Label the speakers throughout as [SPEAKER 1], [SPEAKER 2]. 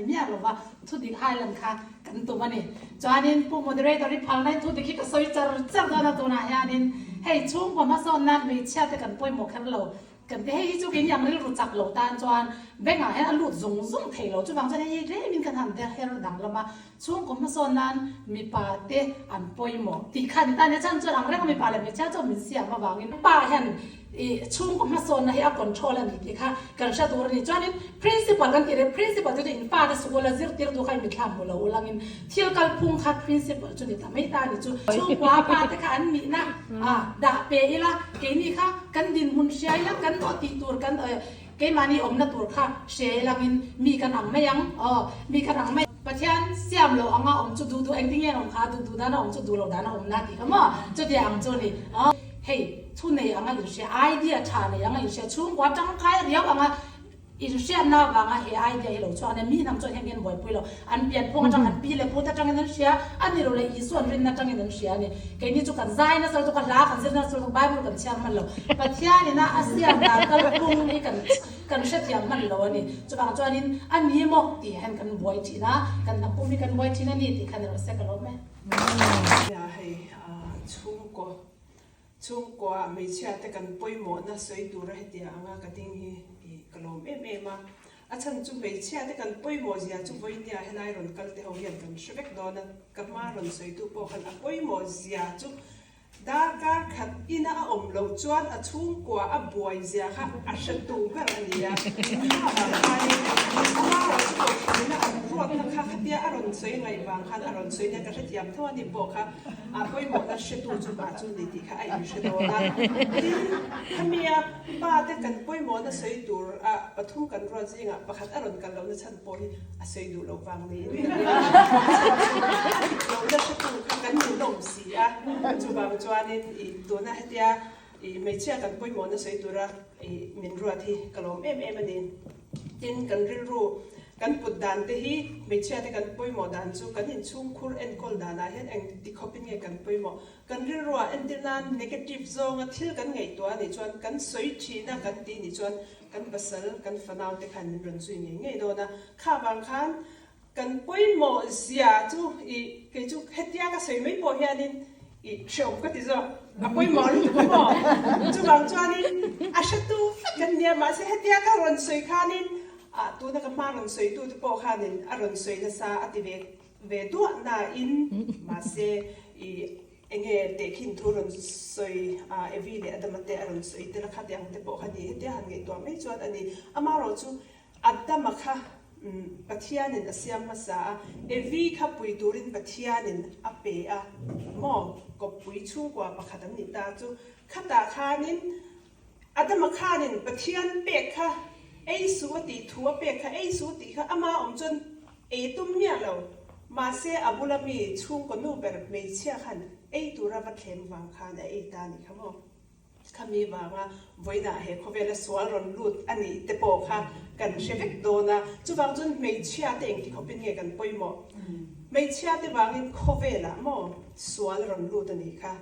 [SPEAKER 1] Miah lova thudik highland kha kan tum a ni. Chuanin Pu Moderator i phalna in thudik hi ka sawi char char dawn a tunah hianin hei chhungkaw hmasawn nan hmeichhia te kan pawimawh kher lo kan ti. Hei hi chu keini ang rilru chak lo tan chuan bengah hian a lut zung zung thei lo. Chuvang chuan hei hi tlemin kan han der her danglam a, chhungkaw hmasawn nan mipa te an pawimawh tih kha ni ta nia. Chhan chuan ang reng a mipa leh hmeichhia chu min siam avangin pa hian I chhungkaw hmasawnna hi a control a ni tih kha kan hre tur a ni. Chuanin principal kan tih reng, principal chu in fate sikul a zirtir tu kha i mitthla hmu lo ulangin thil kalphung kha principal chu ni ta mai ta a ni chu. Chhungkua pa te kha an nihna ah dah pe ila, keini kha kan dinhmun hria ila, kan nawh tih tur kan keimahni awmna tur kha hria ilangin mi kan ang mai ang aw, mi kan ang mai. Pathian siam lo anga awm chu duh duh engtin nge an awm kha, duh duh dana awm chu duh loh dana awmna tih kha maw chutiang ang chu a ni. Hei, thu nei anga inhria, idea tha nei anga inhria, chhungkua tangkai riau anga inhriatna avanga he idea hi lo chhuak a nia. Mi hnam chuan heng hian buaipui lo, an pianphung atang, an pi leh put atangin an hria, a ni lo leh Isua an rinna atangin an hria a ni. Keini chu kan zai nasa lutuk a, hla kan zir nasa lutuk, Bible kan chhiar hman lo. Pathianina a siam dan kalphung hi kan kan hrethiam hman lo a ni. Chuvang chuanin a ni maw tih hian kan buai thin a, kan hnam pum hi kan buai thin a ni tih kha ni rawh se ka lawm e.
[SPEAKER 2] Nia hei chhungkaw Chhungkua hmeichhia te kan pawimawhna sawi tura hetiang anga ka ding hi i ka lawm em em a. A chhan chu hmeichhia te kan pawimawh zia chu vawinia helai rawn kal te ho hian kan hre vek dawn a, ka hma rawn sawitu pawh khan a pawimawh zia chu darkar khat ina a awm loh chuan a chhungkua a buai zia kha a hre tu ber a ni a. Kha vang khanin ama rawh chu kohhranina an ruatna kha khatia a rawn sawi ngaih vang khan a rawn sawi nia ka hrethiam tho a ni pawh kha. A pawimawhna hretu chu pa chu ni tih kha a inhre dawn a. Tin, khami a pa te kan pawimawhna sawi tur a pathum kan ruat zingah pakhat a rawn kal lohna chhan pawh hi a sawi duh loh vang niin ka ring a. A chhan chu a dik lohna hretu kha kan ni hlawm si a. Chuvang chuanin i tuna hetia i hmeichhia kan pawimawhna sawi tura i min ruat hi ka lawm em em a ni. Tin, kan rilru kan put dan te hi hmeichhia te kan pawimawh dan chu kan inchhungkhur enkawl danah hian eng ti khawpin nge kan pawimawh? Kan rilruah entir nan negative zawnga thil kan ngaihtuah a nih chuan kan sawi thina kan tih nih chuan kan pasal, kan fanau te khan min rawn zui ngei ngei dawn a. Kha vang khan Kan pawimawh zia chu i kei chu hetia ka sawi mai pawh hianin i hreawm ka ti zawk, a pawimawh lutuk a maw? Chuvang chuanin a hretu vek kan nia, mahse hetia ka rawn sawi khanin ah tuna ka hma rawn sawitu te pawh khanin a rawn sawi nasa a ti ve ve duah nain mahse i enge tehkhin thu rawn sawi a Evi leh Adama te a rawn sawi tel a khatiang te pawh kha ni hetia han ngaihtuah mai chuan a ni. Amaherawhchu Adama kha Pathianin a siam hmasa a, Evi kha pui turin Pathianin a pe a maw? Kawppui chhungkua pakhat an nih ta chu. Khatah khanin Adama khanin Pathian pek kha ei suh a tih thu a pek kha ei suh tih kha ama awm chuan ei tum miah lo. Mahse a bula mi chhungkaw nu ber hmeichhia khan ei tura va thlem vang khan a ei ta a nih kha maw? Khami vanga vawiinah he khawvela sual rawn lut a nih te pawh kha kan hre vek dawn a, chuvang chuan hmeichhia te engti khawpin nge kan pawimawh? Hmeichhia te vangin khawvelah maw sual rawn lut a nih kha?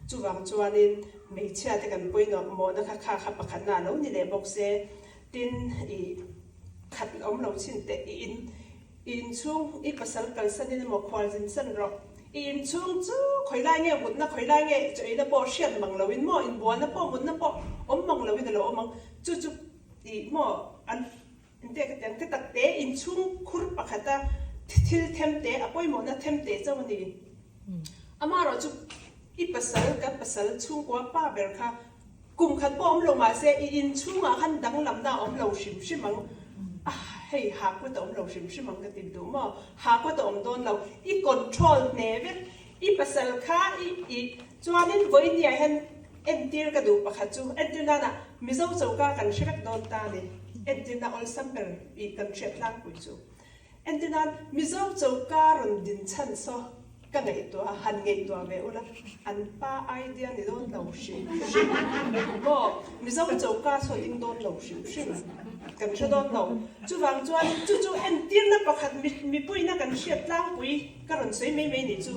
[SPEAKER 2] Chuvang chuanin hmeichhia te kan pawimawhna kha kha kha pakhatna a lo ni leh bawk se, tin i khat awm lo chin teh i in I inchhung i pasal kalsan in emaw khual zin san rawh. I inchhung chu khawi lai nge mutna khawi lai nge chaw eina pawh hriat mang lo in maw inbualna pawh mutna pawh awm mang lo in a lo awm ang. Chu chu i maw an inte ka ti ang te tak te inchhung khur pakhata thil them te a pawimawhna them te chauh a ni. Amaherawhchu i pasal kan pasal chhungkua pa ber kha Kum khat pawh awm lo mahse i in chhungah khan danglamna a awm lo hrim hrim ang. A hei ha kut a awm lo hrim hrim ang ka ti duh maw? Ha kut a awm dawn lo. I control hne vek. I pasal kha i i chuanin vawinia hian entir ka duh pakhat chu entir nana Mizo choka kan hre vek dawn ta ni. Entirna awlsam ber i kan hriat tlangpui chu. Entir nan Mizo choka rawn din chhan saw ka ngaihtuah a, han ngaihtuah ve ula, an pa idea ni dawn lo hrim hrim maw? Mizo choka saw ding dawn lo hrim hrim kan hre dawn lo. Chuvang chuan chu chu entirna pakhat mipuina kan hriat tlangpui ka rawn sawi mai mai nih chu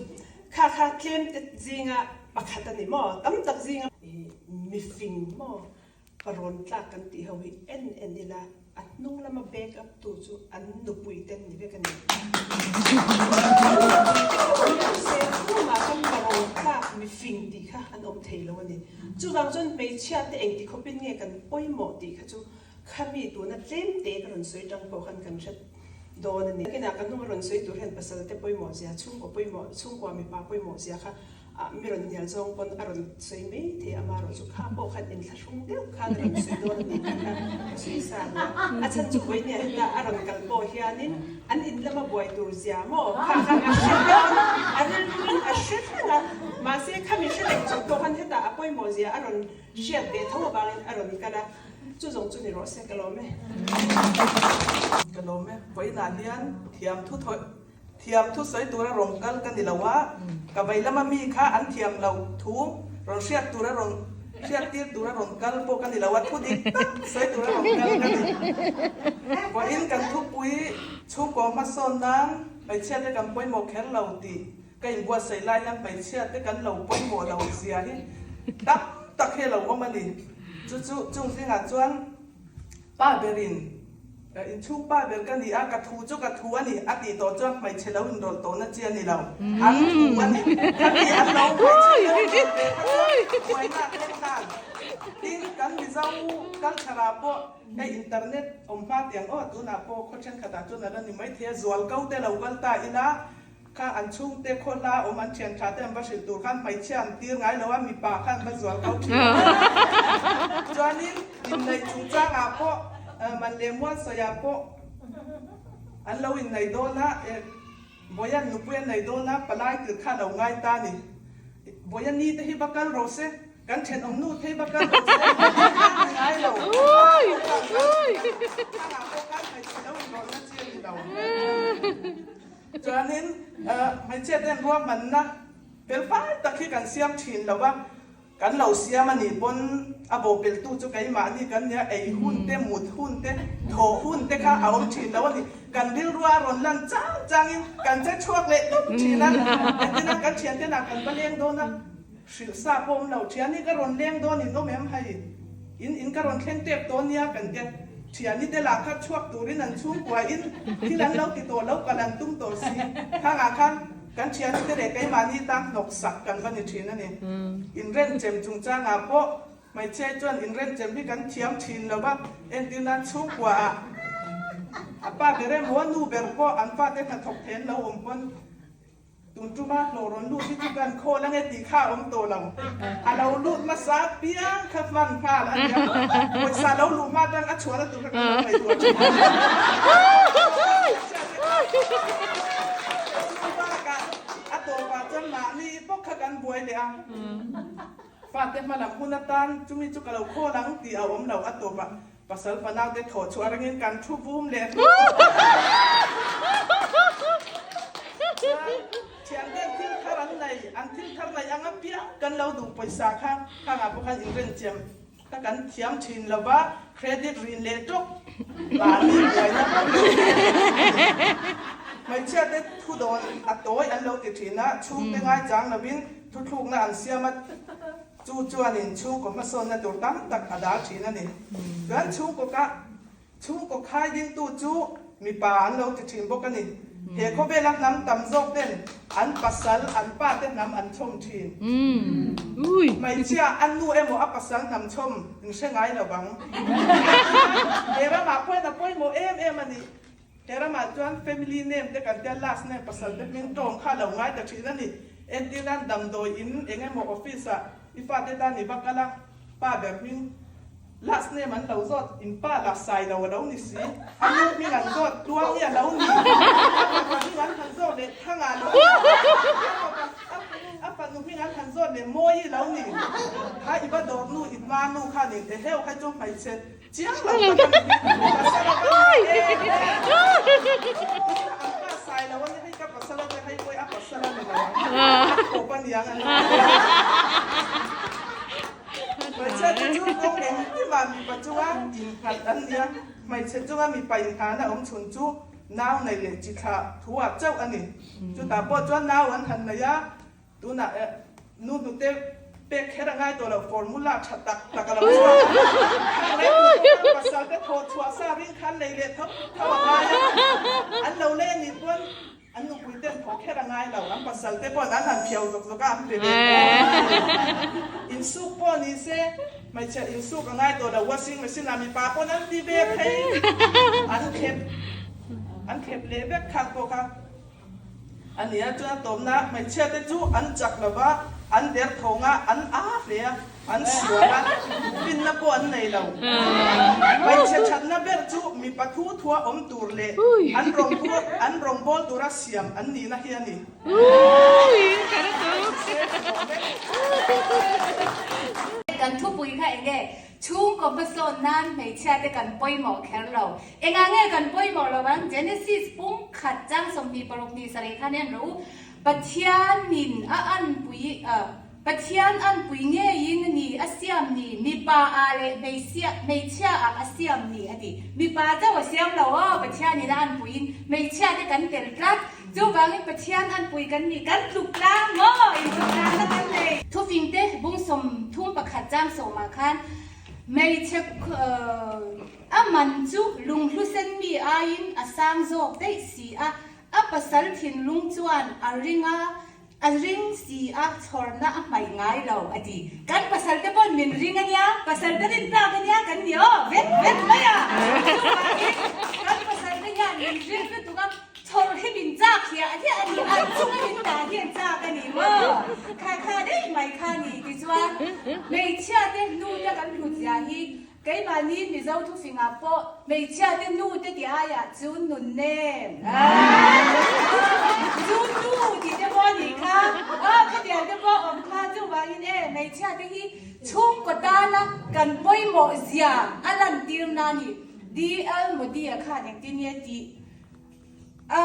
[SPEAKER 2] kha kha tlem te zinga pakhat a ni maw? Tam tak zinga mifing maw parawn tlak kan tih ho hi en en ila. A hnung lama back up tu chu an nupui te an ni vek a ni. Se chhungah kan parawn tlak mifing tih kha an awm thei lo a ni. Chuvang chuan hmeichhia te engti khawpin nge kan pawimawh tih kha chu khami tuna tlem te ka rawn sawi tang pawh khan kan hre dawn a ni. Nakinah ka hnung a rawn sawi tur hian pasal te pawimawh zia, chhungkaw pawimawh, chhungkua mipa pawimawh zia kha Ah, mi rawn hnial zawng pawn a rawn sawi mai thei a, amaherawh chu kha pawh khan inthlahrung deuh khan a rawn sawi dawn a ni tih kha ka sawi sa a nia. A chhan chu vawinia heta a rawn kal pawh hianin an in lama buai tur zia maw kha khan a hre dawn a, a rilruin a hre reng a, mahse khami hre reng chung pawh khan hetah a pawimawh zia a rawn hriat ve tho avangin a rawn kal a, chu zawng chu ni rawh se ka lawm e.
[SPEAKER 3] Ka lawm e, vawiinah hian thiam thu thawih Thiam thu sawi tura rawn kal ka ni lo a, ka vei lama mi kha an thiam lo thu rawn hriat tura rawn hriat tir tura rawn kal pawh ka ni lo a, thu dik tak sawi tura rawn kal ka ni. Vawiin kan thupui chhungkaw hmasawn nan hmeichhia te kan pawimawh kher lo tih ka inbuatsaih lai hian hmeichhia te kan lo pawimawh lo zia hi tam tak hi a lo awm a ni. Chu chu chung zingah chuan Pa berin, Inchhung pa ber ka ni a, ka thu chu ka thu a ni, a tih tawh chuan hmeichhe lo inrawlh tawhna chi a ni lo. An thu a ni. Ka ti an lo hmeichhe lo inrawlh ve kha chuan buaina a thleng nghal. Tin, kan Mizo culture ah pawh hei internet awm hma tiang aw, tunah pawh khaw thenkhatah chuan a la ni maithei a, zual ko te lo kal ta ila, Kha an chhungte khaw hla awm an thian tha te an va hrilh tur khan hmeichhia an tir ngai lo a, mipa kha an va zual ko thin a. Chuanin inneih chungchangah pawh man leh mual sawiah pawh an lo inneih dawn a, Vawian nupui an nei dawn a, palai tir kha a lo ngai ta a ni. Vawian ni te hi va kal rawh se, kan thenawm nu te hi va kal rawh se, ti ngai lo. Thangah pawh khan hmeichhe lo inrawlhna chi a ni lo. Chuanin hmeichhia ten ruahmanna fel fai tak hi kan siam thin lo a, kan lo siam a nih pawn a bawhpelhtu chu keimahni kan nia, ei hun te, mut hun te, thawh hun te kha a awm thin lo a ni. Kan rilrua a rawn lan chang changin kan che chhuak leh tawp thin a, engtin a kan thiante nah kan va leng dawn a, hrilh sa pawh awm lo, thiani ka rawn leng dawn in awm em hei, In in ka rawn thleng tep tawh nia kan tia, thiani te lah kha chhuak turin an chhungkua in thil an lo ti tawh lo kal an tum tawh si. Khangah khan kan thiani te leh keimahni tan hnawk sak kan va ni thin a ni. Inrenchem chungchangah pawh hmeichhia chuan inrenchem hi kan thiam thin lo va, entir nan chhungkua ah a pa ber emaw a nu ber pawh an fate hnathawk thei an lo awm pawn, Tun tuma hlawh rawn lut hi chu kan khawl ange tih kha a awm tawh lo. A lo lut hmasa piang kha hman nghal a nia. Pawisa lo luh hma atang a chhuahna tur kha kan lo ngaihtuah thin a. Chu bakah a tawpah chuan mahni bawk kha kan buai leh a. Fate hma lam hun atan chumi chu ka lo khawl ang tih a awm lo a tawpah. Pasal fanau te thawh chhuah rengin kan thu vum leh hlawm chuan thian ten thil thar an nei, an thil thar nei ang apiang kan lo duh pawisa kha khangah pawh khan inrenchem kha kan thiam thin lo va, credit rin leh tawk mahni buaina kan lo Hmeichhia te thu dawn a tawi an lo ti thin a, chhungte ngaichang lovin thuthlukna an siam a. Chu chuanin chhungkaw hmasawnna tur tam tak a dal thin a ni. Chuan chhungkaw ka chhungkaw khai dingtu chu mipa an lo ti thin bawk a ni. He khawvela hnam tam zawk ten an pasal an pa te hnam an chhawm thin. Hmeichhia a nu emaw a pasal hnam chhawm in hre ngai lo vang. He ramah pawhin a pawimawh em em a ni. He ramah chuan family name te kan tia last name pasal te hming tawng kha lo ngai ta thin a ni. Entir nan damdawi in eng emaw office ah i fate tan i va kal a, pa ber hming last name an lo zawt, in pa lah sai lo a lo ni si, a nu hming an zawt, Tluangi a lo ni, a fapa hming an han zawt leh Thanga a lo ni, a fapa a fanu hming an han zawt leh Mawii a lo ni, kha i va dawr nu i hma nu khan in eheu kha chu hmeichhe Chiang lo tak a ni. Pasal a va ni em em. An pa sai lo a ni hei ka pasal a ni hei pawh a pasal a ni lo ang. A khawp a niang a ni. Hmeichhia te chu kawng engkim ah mipa chunga innghat an nia. Hmeichhe chunga mipa inghahna awm chhun chu nau nei leh chi thlah thu ah chauh a ni. Chutah pawh chuan nau an han nei a, tunah nu hnute. Pek kher a ngai tawh lo, formula tha tak tak a lo chhuak a. Khang lei tur pawh khan pasal te thawh chhuah sa ring khan lei leh tho tho a ngai a. An lo lei a nih pawn an nupui ten thawh kher a ngai lo, an pasal te pawn an han phiau zawk zawk a, an pe ve tawh a ngai. Insuk pawh ni se, hmeichhe insuk a ngai tawh lo, washing machine ah mipa pawn an ti ve thei, an khep an khep leh vek khang pawh kha. A ni a, chuan a tawpna hmeichhia te chu an chak lo va, an der thawng a, an a hle a, an sual a, finna pawh an nei lo. Hmeichhe thatna ber chu mipa thu thua awm tur leh an rawngbâwl an rawngbâwl tura siam an nihna hi a ni.
[SPEAKER 4] Kan thupui kha eng nge? Chhungkaw hmasawn nan hmeichhia te kan pawimawh kher lo. Engah nge kan pawimawh lo ang? Genesis pum khat chang 26 ni sarih khan en rawh u. Pathianin a anpui Pathian anpui ngeiin ni a siam ni, mipa ah leh hmeichhia hmeichhia ah a siam ni a ti. Mipa chauh a siam lo aw, Pathianin a anpuiin hmeichhia te kan tel tlat. Chuvangin Pathian anpui kan ni, kan tluk tlang maw? Intluk tlangna kan nei. Thufing te bung 31 chang sawmah khan hmeichhe a man chu lunghlu sen mi aiin a sang zawk daih si a, a pasal thinlung chuan a ring a, a ring si a, chhawrna a hmaih ngai lo a ti. Kan pasal te pawn min ring a nia, pasal te rin tlak a nia kan ni aw, vet vet mai a. Chuvangin kan pasal te hian min ring lutuk a, Chhawr hi min chak hiah hiah a ni, an chunga min dah hi an chak a ni maw? Kha kha daih mai kha ni tichuan hmeichhia te nu te kan hlut zia hi keimahni Mizo thufingah pawh hmeichhia te nu te tih aiah chun nun nem chun nu tih te pawh a nih kha aw khatiang te pawh awm kha chuvangin e hmeichhia te hi chhungkaw tana kan pawimawh zia a lantir na a ni. DL Modi-a khan engtin nge tih A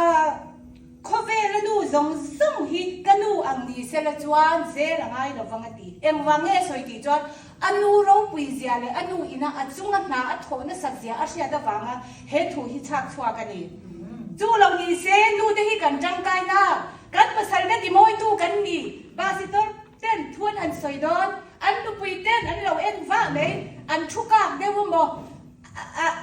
[SPEAKER 4] khawvela nu zawng zawng hi ka nu ang ni sela chuan zel a ngai lo vang a ti. Engvang nge sawi tih chuan a nu ropui zia leh a nu ina a chunga hna a thawh nasat zia a hriat avanga he thu hi chhak chhuak a ni. Chu lo ni se nu te hi kan tangkai na, kan pasal te timawitu kan ni, Pastor ten thu an han sawi dawn, an nupui ten an lo en vah mai, an thu kak deuh emaw,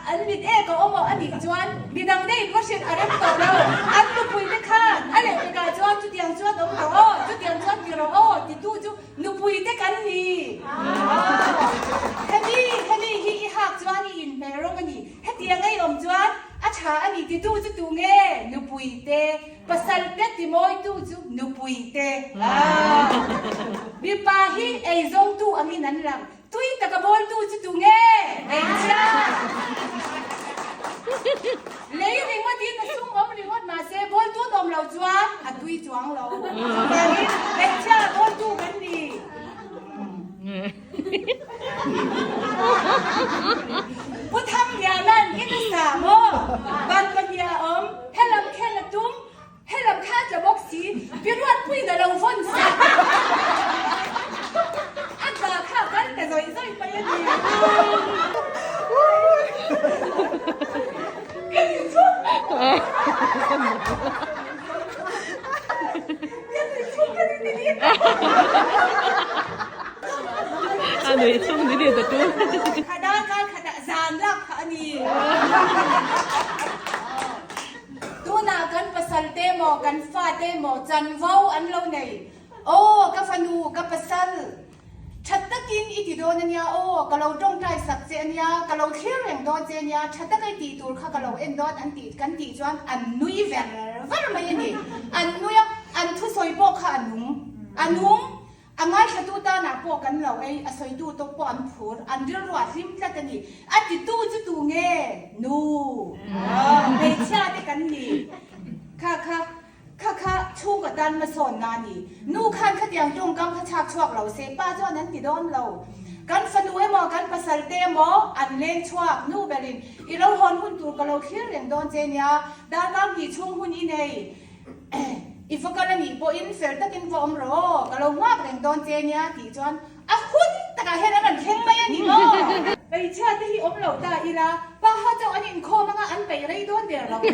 [SPEAKER 4] An mit ek a awm aw a nih chuan midang daih va hrilh a rem tawh lo. An nupui te khan a leh pekah chuan chutiang chuan awm rawh aw, chutiang chuan ti rawh aw titu chu nupui te kan ni. Hemi, hemi hi i hak chuan i inhmeh rawng a ni. Hetiang a i awm chuan a tha a ni titu chu tu nge? Nupui te, pasal te timawitu chu nupui te. Mipa hi eizawngtu angin an lang. Tui taka bawltu chu tu nge? Hmeichhia! Lei ringawtin a sum awm ringawt mahse bawltu an awm lo chuan a tui chuang lo. Chuvangin hmeichhia bawltu kan ni. Pu Thangliana'n i nasa maw? Ban pahniha awm, helam khel a tum, Helam kha tla bawk si, Biruatpuiin a lo vawn sak. A tla kha a kal ta zawih zawih mai a ni.
[SPEAKER 5] A nuih chhung ni ni ta tu.
[SPEAKER 4] Khada kal khatah zan lak kha a ni. Tunah kan pasal te maw, kan fa te maw chanvo an lo nei. Aw, ka fanu, ka pasal, tha takin i ti dawn a nia aw, ka lo tawngtai sak che a nia, ka lo thlir reng dawn che a nia, tha taka i tih tur kha ka lo en dawn an tih kan tih chuan an nui ver ver mai a ni. An nui a, an thusawi pawh kha a nung, a nung. A ngaithlatu tanah pawh kan lo ei, a sawitu tawk pawh an phur, an rilru a hlim tlat a ni. A titu chu tu nge? Nu! Hmeichhia te kan ni. Kha kha, kha kha chhungkaw tan hmasawnna a ni. Nu khan khatiang tawngkam kha chhak chhuak lo se, pa chuan an ti dawn lo. Kan fanu emaw, kan pasal te emaw an leng chhuak, nu berin i lo hawn hun tur ka lo thlir reng dawn che nia, darkar hnih chhung hun i nei. I va kal a nih pawhin fel takin va awm rawh aw, ka lo nghak reng dawn che nia tih chuan a hun takah hian an rawn thleng mai a ni maw? Hmeichhia te hi awm lo ta ila, pa ha chauh an inkhawm anga an peih rei dawn der lo mai.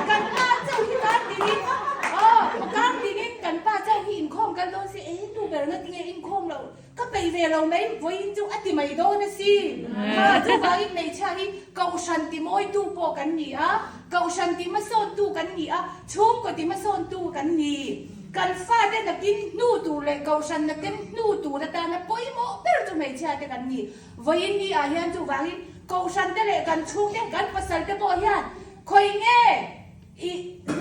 [SPEAKER 4] Kan pa chauh hi kar tinin aw, kar tinin kan pa chauh hi inkhawm kal dawn se, e nu ber nga tinge inkhawm loh? lo mai, vawiin chu a ti mai dawn a si. Kha chuvangin hmeichhia hi Kohhran ti mawitu pawh kan ni a, Kohhran ti hmasawntu kan ni a, chhungkaw ti hmasawntu kan ni. Kan fate nakin hnu tur leh Kohhran nakin hnu tur atana pawimawh ber chu hmeichhia te kan ni. Vawiin ni ah hian chuvangin Kohhran te leh kan chhungte, kan pasal te pawh hian khawi nge i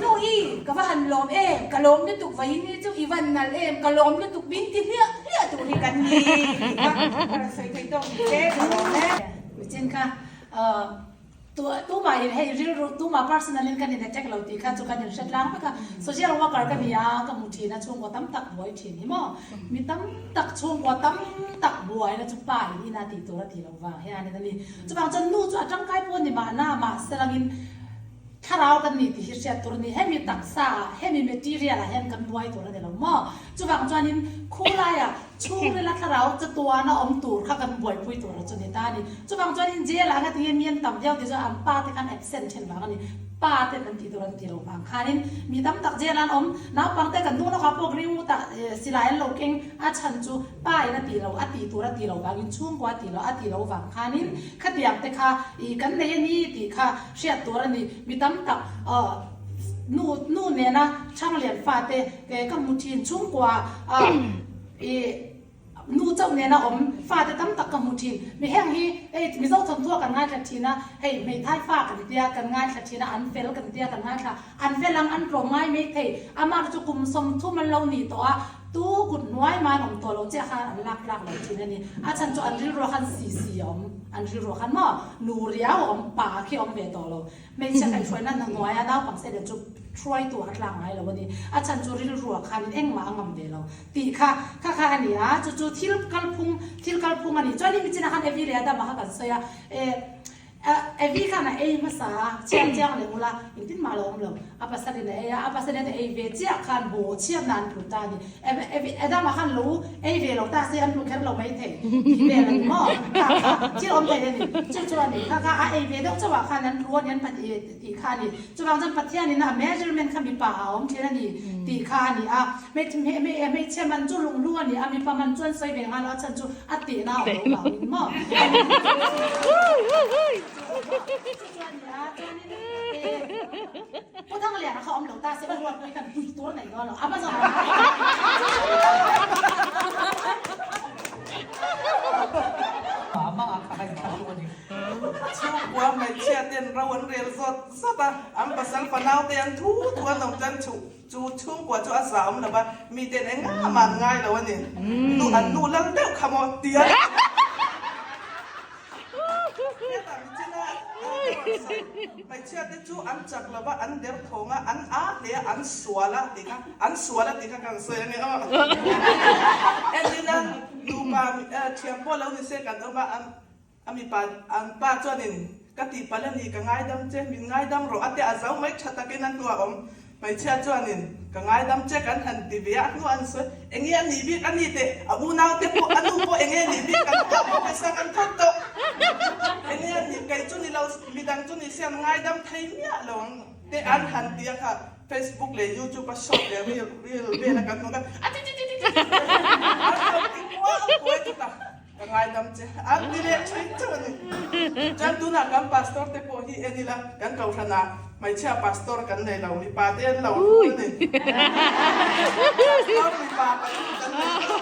[SPEAKER 4] nu i ka va han lawm em, ka lawm lutuk vawiin ni chu i van nalh em, ka lawm lutuk min ti hliah hliah tur hi kan ni tih kha ka rawn sawi thei tawk ni che ka lawm e.
[SPEAKER 1] Michin kha Tumah in hei rilru tumah personal in kan in attack lo tih kha chu kan in hre tlang vek a, social worker ka ni a ka hmu thin a chhungkaw tam tak buai thin hi maw, mi tam tak chhungkaw tam tak buai na chu pa in ina tih tur a tih loh vang hian in a ni. Chuvang chuan nu chu a tangkai pawh ni mahna mahse langin thlarau kan ni tih hi hriat tur a ni, hemi taksa ah hemi material ah hian kan buai tur a ni lo maw, chuvang chuan in khulai ah Chhungrila thlarau chatuana awm tur kha kan buaipui tur chu ni ta a ni. Chuvang chuanin jail ah ngatinge mi an tam viau tih chuan an pa te khan absent then vang a ni. Pa ten an tih tur an ti lo vang khanin mi tam tak jail ah an awm. Naupang te kan hnung lawkah pawh ringawt ah silai an lo keng a chhan chu pa in a tih lo a tih tur a tih lo vangin chhungkua a tih lo a tih lo vang khanin khatiang te kha ih kan nei a ni tih kha hriat tur a ni. Mi tam tak nu nu nena Thanglian fate ka hmu thin chhungkua ah I nu chauh nena awm fate tam tak ka hmu thin. Mi heng hi hei Mizo thawmthua kan ngaithla thin a, hei hmeithai fa kan tia kan ngaithla thin a, an fel kan tia kan ngaithla, an fel ang an tlawm ngai mai thei. Amah chu kum 30 an lo nih tawh a, tu kut hnuai mah an awm tawh lo chiah khan an lak tlak lo thin a ni. A chhan chu an rilruah khan si si a awm, an rilruah khan maw nu riau a awm, pa khi a awm ve tawh lo. Hmeichhia kaihhruaina hna hnuaia naupang seh chu hruaitu a tlak ngai lo a ni. A chhan chu rilruah khanin engmah a ngam ve lo tih kha kha kha a ni a, chu chu thil kalphung thil kalphung a ni. Chuanin michina khan Evi leh Adama kha kan sawi a, e Evi khan a ei hmasa a, chhiar chiang leh ula engtin mah a lo awm lo. A pasalin a ei a, a pasalin a ei ve chiah khan haw chhiatna an tlu ta a ni. Evi Adama khan lo ei ve lo ta se an tlu kher lo mai thei tih vel a ni maw? Kha kha thil awm thei a ni. Chu chu a ni. Kha kha a ei ve deuh chauh ah khan an tlu a ni an tih kha a ni. Chuvang chuan Pathianin a measurement kha mipa ah a awm thin a ni tih kha a ni a. Hmeichhia man chu lunghlu a ni a, mipa man chu an sawi ve nghal lo a chhan chu a tehna a awm lo vangin maw? Chu chu a ni a, chuanin Pu Thangliana kha awm lo ta se u Ruatpui khan pui tur a nei dawn lo, Amazon ah.
[SPEAKER 3] Chhungkua hmeichhia ten ro an rel zawt zawt a, an pasal fanau te an thu thu an awm chuan chhuh chu chhungkua chu a zah awm lo va, mi ten engah mah an ngai lo a ni. Nu an nu lal deuh kha maw ti a. Hmeichhia te chu an chak lo va, an der thawng a, an a hle a, an sual a tih kha, an sual a tih kha kan sawi ange aw. Entina nupa thiam pawh lo ni se kan awm a, a mipa an pa chuanin ka tihpalh a ni, ka ngaidam che, min ngaidam rawh a ti a, zo mai tha takin a hnuah awm. Hmeichhia chuanin, Ka ngaidam che kan han ti ve a, hnu an sawi, Enge a nih bik a ni teh, a unau te pawh, a nu pawh enge a nih bik kan tawh pawh pawisa kan thawt tawh. Enge a nih, kei chu ni lo, midang chu ni se an ngaidam thei miah lo ang te an han ti a kha Facebook leh YouTube a short leh reel reel vel a kan hmu kha a ti ti ti ti ti ti an lo ti kual kuai chutah Ka ngaidam che an ti leh thin chauh a ni. Chuan tunah kan pastor te pawh hi en ila kan kohhranah hmeichhia pastor kan nei lo, mipa te an lo ru a ni. Pastor mipa kan kan nei lo.